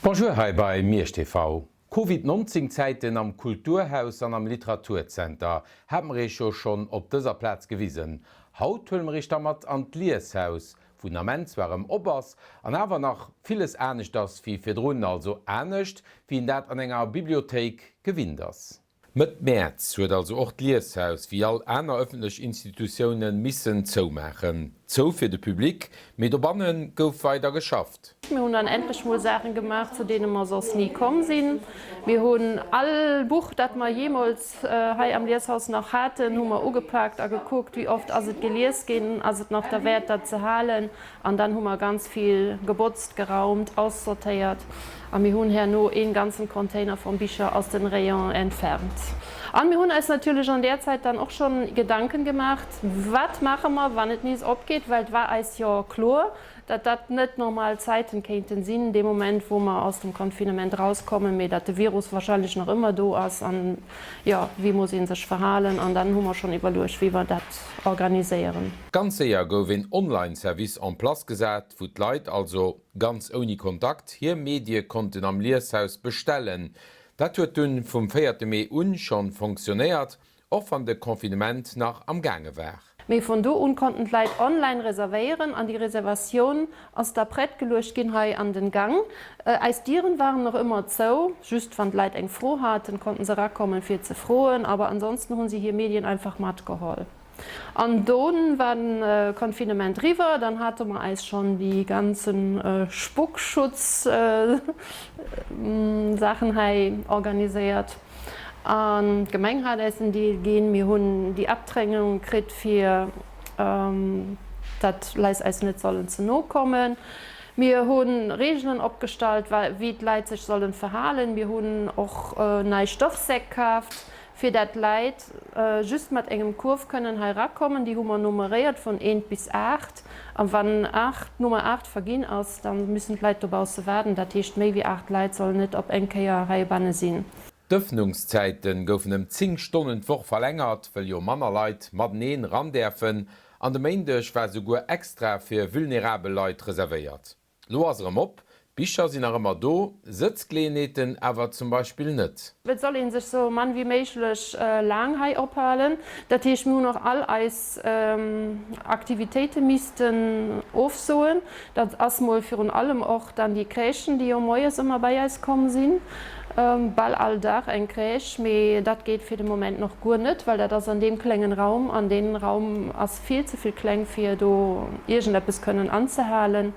Bonjour hei bei Miersch TV. Covid 19 Zäiten am Kulturhaus an am Literaturzenter hat mer iech jo schonn op dëser Plaz gewisen. Haut huele mer iech da mat an d'Lieshaus, wou den Ament zwar erëm op ass an awer nach villes anescht ass wéi virdrun, also anescht wéi een dat an enger Bibliothéik gewinnt ass. Mëtt Mäerz huet also och d'Lieshaus, wéi all aner ëffentlech Institutiounen, missen zoumaachen. Zou fir de Public, mee dobanne gouf weider geschafft. Mir hunn dann endlech mol Saachen gemaach, zu deene mer soss ni komm sinn. Mir hunn all Buch, dat mer jeemools hei am Lieshaus nach haten, hu mer ugepaakt a gekuckt, wéi oft ass et gelies ginn, ass et nach derwäert, dat ze halen. An dann hu mer ganz vill gebotzt, geraumt, aussortéiert a mir hunn herno een ganzen Container von Bicher aus den Rayonen entfernt. An mir hunn eis natierlech an där Zäit dann och schonn Gedanken gemacht, wat maache mer, wann et nees opgeet, well et war eis jo kloer, dat dat net normal Zäiten kéinten sinn, dee Moment wou mer aus dem Confinement rauskommen, mee dat de Virus wahrscheinlech nach ëmmer do ass an jo, wéi muss ee sech verhalen. An dann hu mer schonn iwwerluecht, wéi mer dat organiséieren. Ganz séier gouf een Online-Service en place gesat, wou d'Leit also, ganz ouni Kontakt, hir Medie konnten am Lieshaus bestellen. Dat huet dunn vum véierte Mee un schonn fonctionnéiert, och wann de Confinement nach am gaange war. Mee vun do un konnten d'Leit online reservéieren an déi Reservatioun ass da prett geluecht ginn hei an den Gang. Eis Dieren waren nach ëmmer zou, just wann d'Leit eng Fro haten, konnten se erakommen fir ze froen, aber ansonsten hunn si hir Medien einfach matgeholl. An don war den Confinement riwwer, dann hate mer eis schon déi ganzen Spuckschutz Saachen hei organiséiert an d'Gemeng hat eis en Deel ginn. Mir hunn déi Abtrennung kritt fir dat Leis eis net sollen ze no kommen. Mir hu Reegelen opgestallt wéi d'Leit sech sollen verhalen. Mir hunn och nei Stoffsäck kaaft fir dat d'Läit just mat engem Kuerf kënnen hei rakommen. Déi hu mer nummeréiert vun eent bis 8. A wann 8, Nummer 8 verginn ass, da müssen d'Leit dobausse waarden. Dat heescht, méi wéi 8 Leit sollen net op eng Kéier heibanne sinn. D'Ëffnungszäite goufen ëm 10 Stonnen d'Woch verlängert, wëll jo manner Leit mateneen ran däerfen. An de Méindeg war souguer extra fir vulnerabel Leit reservéiert. Lo ass erëm op, d'Bicher sinn nach ëmmer do, Sëtzgeleeënheeten awer zum Beispill net. Et soll een sech sou mann wéi méiglech laang hei ophalen. Dat heescht, mir hunn och all eis Aktivitéite missten ofsoen. Dat ass mol virun allem och dann déi Crèchen, déi jo moies ëmmer bei eis komm sinn, bal all Dag eng Crèche. Mee dat geet fir de Moment nach guer net, well dat ass an deem klengen Raum an deen Raum ass vill ze vill kleng fir do iergendeppes kënnen anzehalen.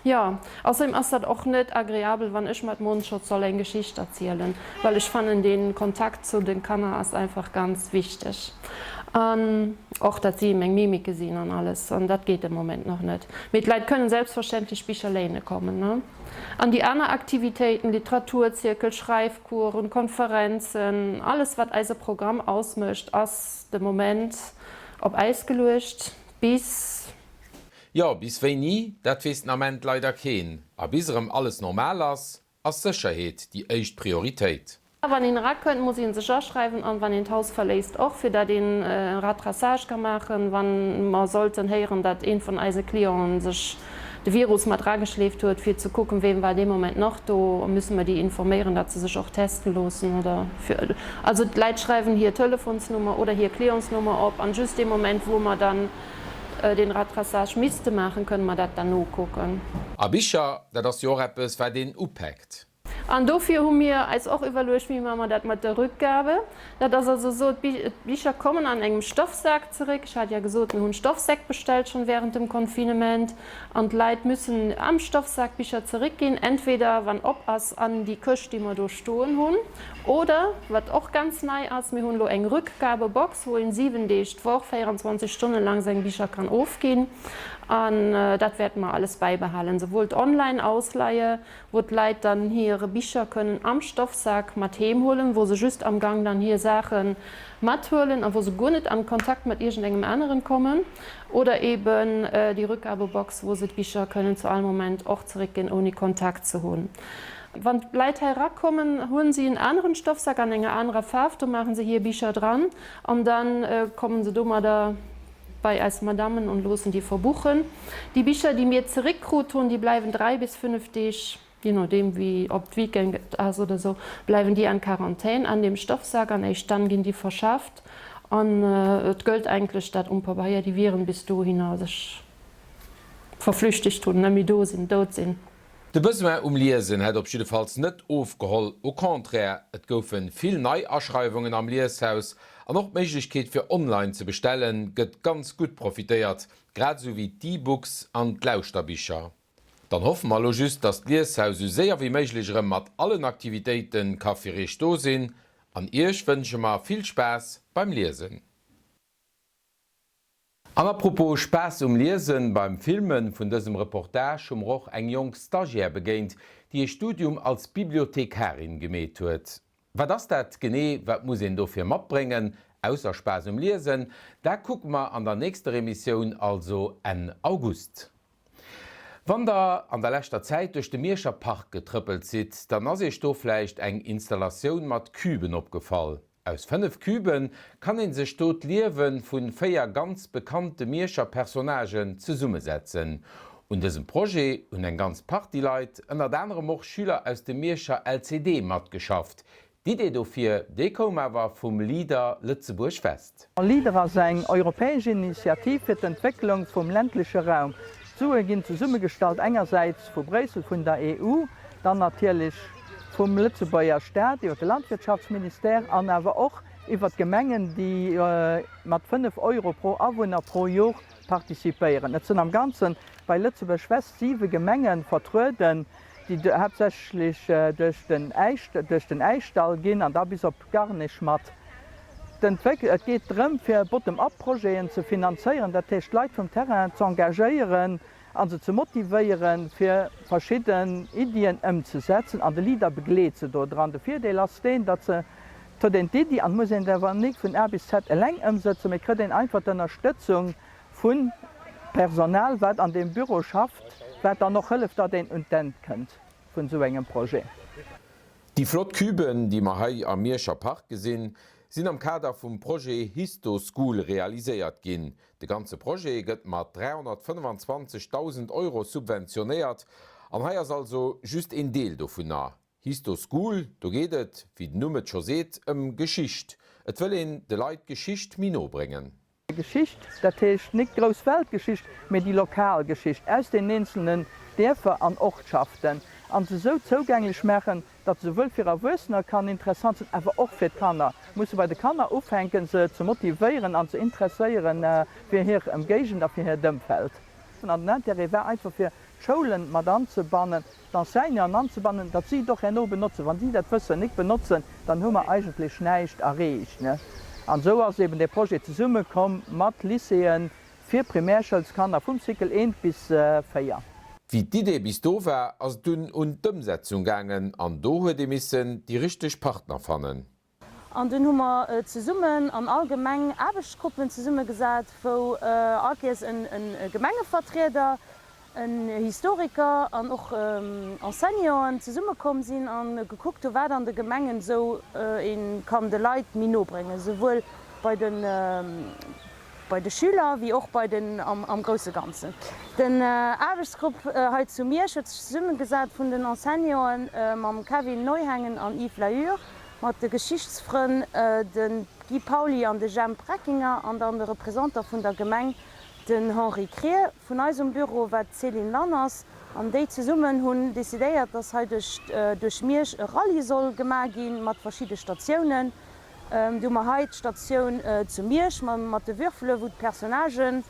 Jo, ausserdem ass dat och net agreabel wann ech mat Mondschutz soll eng Geschicht erzielen, well ech fannen den Kontakt zu den Kanner ass einfach ganz wichteg an och dat si meng Mimik gesinn an alles an dat geet de Moment nach net. Mee d'Leit kënnen selbstverständlech Bicher léine kommen ne. An déi aner Aktivitéiten, Literaturzirkel, Schreifkuren, Konferenzen, alles wat eise Programm ausmécht ass de Moment op Äis geluecht bis. Jo, bis wéini, dat weess den Ament leider keen. A bis erëm alles normal ass, ass Sécherheet déi éischt Prioritéit. Wann een erakënnt, muss een sech aschreiwen an wann een d'Haus verléisst och, fir dat een e Ratraçage ka maachen, wann mer sollten héieren, dat een vun eise Clienten sech de Virus mat erageschleeft huet, fir ze kucken, ween war dee Moment nach do, müsse mer déi informéieren, dat se sech och testen loossen oder fir, also d'Läit schreiwen hir Telefonsnummer oder hir Clientsnummer op an just dee Moment, wou mer dann den Ratraçage misste maachen, kënne mer dat dann nokucken. A Bicher, dat ass jo och eppes, wat een upäkt. An dofir hu mir eis och iwwerluecht, wéi maache mer dat mat der Rückgabe. Dat ass also esou, d'Bicher kommen an engem Stoffsak zeréck. Ech hat ja gesot, mir hunn Stoffsäck bestellt schonn während dem Confinement. An d'Leit müssen am Stoffsak d'Bicher zeréckginn, entweder wann op ass an déi Këscht, déi mer do stoen hunn, oder, wat och ganz nei ass, mir hunn elo eng Rückgabebox, wou een 7 Deeg d'Woch, 24 Stonne laang seng Bicher kann ofginn. An dat wäerte mer alles bäibehalen, souwuel d'Online-Ausleihe, wou d'Leit dann hir Bicher kënnen am Stoffsak mat heem huelen, wou se just am Gang dann hir Saache mathuelen a wou se guer net an Kontakt mat iergendengem aneren kommen, oder eben déi Rückgabebox, wou se d'Bicher kënnen zu all Moment och zeréckginn, ouni Kontakt ze hunn. Wann d'Leit hei erakommen, hunn si en aneren Stoffsak an enger anerer Faarf, do maachen se hir Bicher dran an da kommen se domadder. bei eis Madammen an loossen déi verbuchen. Déi Bicher, déi mir zeréckkrut hunn, déi bleiwen 3 bis 5 Deeg, je nodeem wéi, ob d'Weekend ass oder sou, bleiwen déi an Quarantän an deem Stoffsak an éischt dann ginn déi verschafft. An et gëllt eigentlech dat um Pabeier, déi Viren bis dohinner sech verflüchtegt hunn, net méi do sinn, dout sinn. De Besoin um Liesen hätt op jiddefalls net ofgeholl, au contraire, et goufe vill nei Aschreiwungen am Lieshaus an och d'Méiglechkeet fir online ze bestellen gëtt ganz gutt profitéiert, grad esou wéi d'E-Books an d'Lauschterbicher. Dann hoffe mer elo just, dass d'Lieshaus esou séier wéi méiglech erëm mat allen Aktivitéite ka fir iech do sinn an iech wënsche mer vill Spaass beim Liesen. An à propos Spaass um Liesen, beim Filmen vun dësem Reportage hu mer och eng jonk Stagiaire begéint, déi ee Studium als Bibliothekarin gemeet huet. Wat ass dat genee, wat muss een dofir matbréngen, ausser Spaass um Liesen? Dat kucke mer an der nächster Emissioun, also Enn August. Wann der an der leschter Zäit duerch de Mierscher Park getrëppelt sidd, dann ass iech do vläicht eng Installatioun mat Küben opgefall. Aus 5 Küben kann een sech do d'Liewe vun 4 ganz bekannte Mierscher Personnagen zesummesetzen. Un dësem Projet hunn eng ganz Partie Leit, ënnert anerem och Schüler aus dem Mierscher LCD matgeschafft. D'Idee dofir, déi koum awer vum Leader Lëtzebuerg West. Leader ass eng europäesch Initiativ fir d'Entwécklung vum ländleche Raum. D'Sue ginn zesummegestallt engersäits vu Bréissel, vun der EU, dann natierlech vum Lëtzebuerger Staat iwwer de Landwirtschaftsministère an awer och iwwer d'Gemengen, déi mat 5 Euro pro Awunner pro Jor participéieren. Et sinn am Ganze bei Lëtzebuerg West siwe Gemenge vertrueden, déi haaptsächlech duerch den duerch den Äischdall ginn an da bis op Garnech mat. Et geet drëm, fir Bottom-up-Projeten ze finanzéieren, dat heescht d'Leit vum Terrain z'engagéieren, a se ze motivéieren, fir verschidden Iddien ëmzesetzen, an de Leader begleet se do dran. De Virdeel ass deen, datt se, et huet een d'Iddi an et muss een et awer nik vun A bis Z eleng ëmsëtzen, mee et kritt een einfach d'Ënnerstëtzung vu Personal, wat an deem Büro schafft, wat dann och hëlleft, datt een un d'Enn kënnt vun esou engem Projet. Déi flott Küben, déi mer hei am Mierscher Park gesinn, sinn am Kader vum Projet HistoSchool realiséiert ginn. De ganze Projet gëtt mat 325.000 Euro subventionéiert an hei ass also just een Deel dovunner. HistoSchool, do geet et, wéi den Numm et scho seet, ëm Geschicht. Et wëll een de Leit d'Geschicht méi no bréngen. Geschicht, dat heescht nik d'grouss Weltgeschicht, mee déi lokal Geschicht aus den eenzelnen Dierfer an Ortschaften, an se esou zougänglech maachen, datt se souwuel fir Erwuessener kann interessant sinn, awer och fir d'Kanner. Musse bei de Kanner ufänken, se ze motivéieren an ze interesséieren fir hir Ëmgéigend a fir hiert Ëmfeld. An den Intérêt war einfach fir d'Schoulen mat anzebannen, d'Enseignanten anzebannen, datt si et och herno benotzen. Wann si dat Wëssen nik benotzen, dann hu mer eigentlech näischt erreecht. An esou ass eben dee Projet zesummekomm mat Lycéeën fir Primärschoulskanner vum Cycle eent bis 4. Wéi d'Idee bis do war, ass et dunn un d'Ëmsetzung gaangen an do huet ee missen déi richteg Partner fannen. An dunn hu mer zesummen an all Gemeng Aarbechtsgruppen zesummegesat, wou all Kéiers e Gemengevertrieder, en Historiker an och Enseignanten zesummekomm sinn a gekuckt hu wat an de Gemengen esou ee kann de Leit méi no bréngen, esouwuel bei de bei de Schüler wéi och bei den am grousse Ganzen. Den Aarbechtsgrupp hei zu Miersch huet sech zesummegesat vun den Enseignanten mam Kevin Neuhengen an Yves Lahur, mat de Geschichtsfrënn de Guy Pauly an de Jemp Reckinger an dann de Représentant vun der Gemeng den Henri Krier. Vun eis um Büro war d'Céline Lanners an déi zesummen hunn decidéiert, dass hei duerch duerch Miersch e Rallye soll gemaach gi mat verschidde Statiounen. Du hu mer hei d'Statioun zu Miersch mat de Würfele wou d'Personnagen,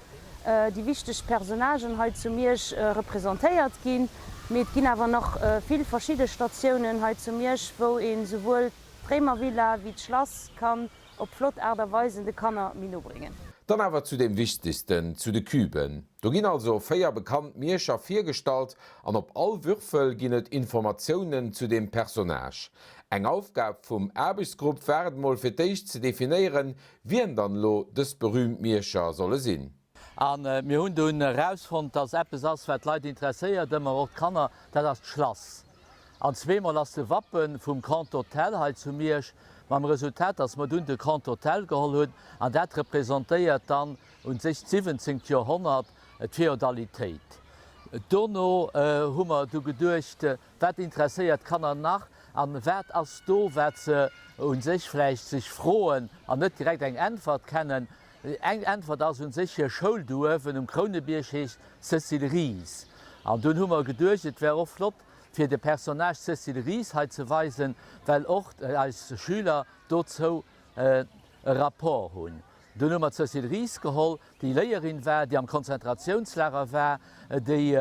déi wichteg Personnagen hei zu Miersch representéiert ginn. Mee et ginn awer nach vill verschidde Statiounen hei zu Miersch, wou een souwuel d'Réimervilla wéi d'Schlass kann op flott Aart a Weisen de Kanner méi no bréngen. Dann awer zu deem wichtegsten, zu de Küben. Do ginn also 4 bekannt Mierscher virgestallt an op all Würfel ginn et Informatiounen zu deem Personnage. Eng Aufgab vum Aarbechtsgrupp war et mol fir d'éischt ze definéieren, wien dann elo dës berüümt Mierscher solle sinn. A mir hunn dunn erausfonnt, dass eppes ass, wat d'Leit interesséiert, ëmmer och d'Kanner, dat ass d'Schlass. An zweemol ass de Wappe vum Grand Hôtel hei zu Miersch. Mam Resultat, dass mer dunn de Grand Hôtel geholl hunn, an dat representéiert dann u sech d'siwwenzéngt Joerhonnert, d'Feodalitéit. Dono hu mer du geduecht, Wat interesséiert d'Kanner nach an wat ass do, wat se u sech vläicht sech froen an net direkt eng Äntwert kennen? Eng Äntwert ass u sech hir Schoul do uewen um Krounebierg heescht Cécile Ries. An dunn hu mer geduecht, et wär och flott, fir de Personnage Cécile Ries hei ze weisen, well och eis Schüler dozou e Rapport hunn. Dunn hu mer d'Cécile Ries geholl, déi Léierin war, déi am Konzentratiounslager war, déi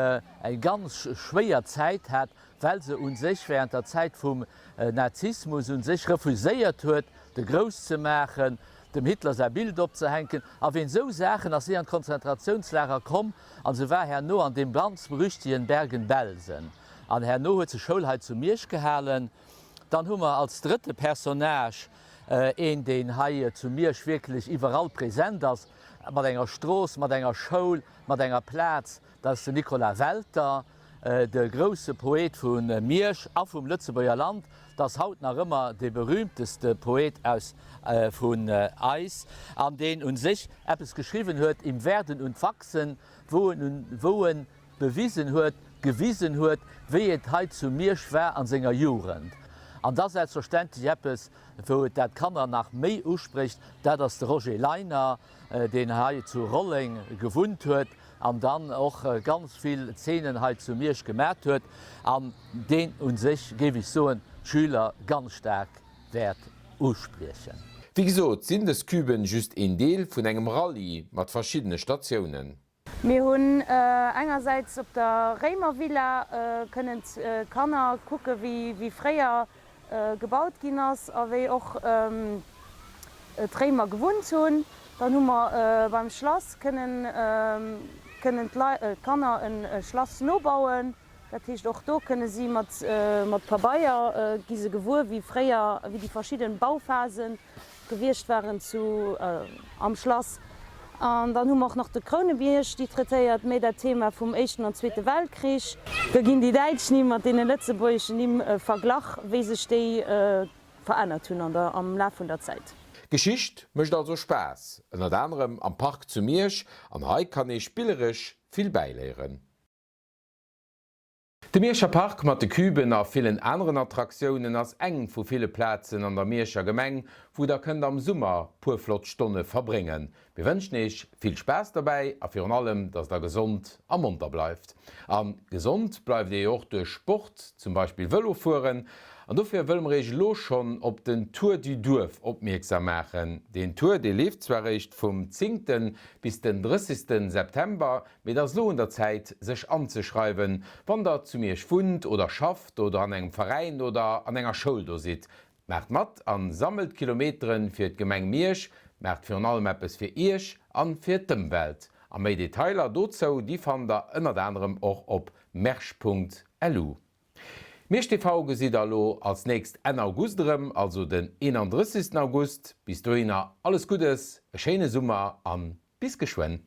eng ganz schwéier Zäit hat, well se u sech während der Zäit vum Nazismus u sech refuséiert huet, de Grouss ze maachen, dem Hitler säi Bild opzehänken. A wéint esou Saachen ass si an d'Konzentratiounslager komm a se war herno an deem ganz berüchtigen Bergen-Belsen. An herno huet se Schoul hei zu Miersch gehalen. Dann hu mer als drëtte Personnage een, deen hei zu Miersch wierklech iwwerall present ass, mat enger Strooss, mat enger Schoul, mat enger Plaz, dat ass den Nicolas Welter, de grousse Poet vu Miersch a vum Lëtzebuerger Land. Dat ass haut nach ëmmer dee berühmteste Poet aus vun eis an deen u sech eppes geschriwwen huet, Im Werden und Wachsen, wou en, wou en bewisen huet, gewisen huet, wéi et hei zu Miersch war an senger Jugend. An da selbstverständlech eppes, wou et dat d'Kanner nach méi usprécht, dat ass de Roger Leiner, deen hei zu Rolleng gewunnt huet an dann och ganz vill Zeenen hei zu Miersch gemat huet an deen u sech, géif ech soen, d'Schüler ganz staark wäert uspriechen. Wéi gesot sinn dës Cuben just een Deel vun engem Rallye mat verschiddene Statiounen. Mir hunn engersäits op der Réimervilla kënnen d'Kanner kucke wéi fréier gebaut ginn ass a wéi och d'Réimer gewunnt hunn. Dann hu mer beim Schlass kënnen d'Kanner e Schlass nobauen. Dat heescht och do kënne si mat Pabeier gi se gewuer wéi fréier, wéi déi verschidden Bauphasen gewiescht waren zu am Schlass. An dann hu mer och nach de Krounebierg, déi traitéiert méi dat Thema vum Éischten an Zweete Weltkrich. Do ginn déi däitsch Nimm mat deene lëtzebuergeschen Nimm verglach, wéi sech déi verännert hunn an der am Laf vun der Zäit. Geschicht mécht also Spaass, ënnert anerem am Park zu Miersch, an hei kann ee spilleresch vill bäiléieren. De Mierscher Park mat de Cuben a villen aneren Attraktiounen ass eng vu ville Plazen an der Mierscher Gemeng, wou der kënnt am Summer puer flott Stonne verbréngen. Mir wënschen iech vill Spaass dobäi a virun allem, dass der gesond a monter bleift. A gesond bleift ee jo och duerch Sport, zum Beispill Vëlo fueren. An dofir wëlle mer iech elo schonn op den Tour du Duerf opmierksam maachen. Deen Tour, dee leeft zwar eréischt vum zéngten bis den drëssigsten September, Mee et ass elo un der Zäit sech anzeschreiwen, wann der zu Miersch wunnt oder schafft oder an engem Veräin oder an enger Schoul do sidd. Maacht mat an sammelt Kilometeren fir d'Gemeng Miersch, maacht virun allem eppes fir iech an fir d'Ëmwelt. A méi Detailer dozou déi fannt der ënnert anerem och op mersch.lu. Miersch TV gesitt der elo als nächst Enn August erëm, also den 31 August. Bis dohinner alles Guddes, e schéine Summer an bis geschwënn.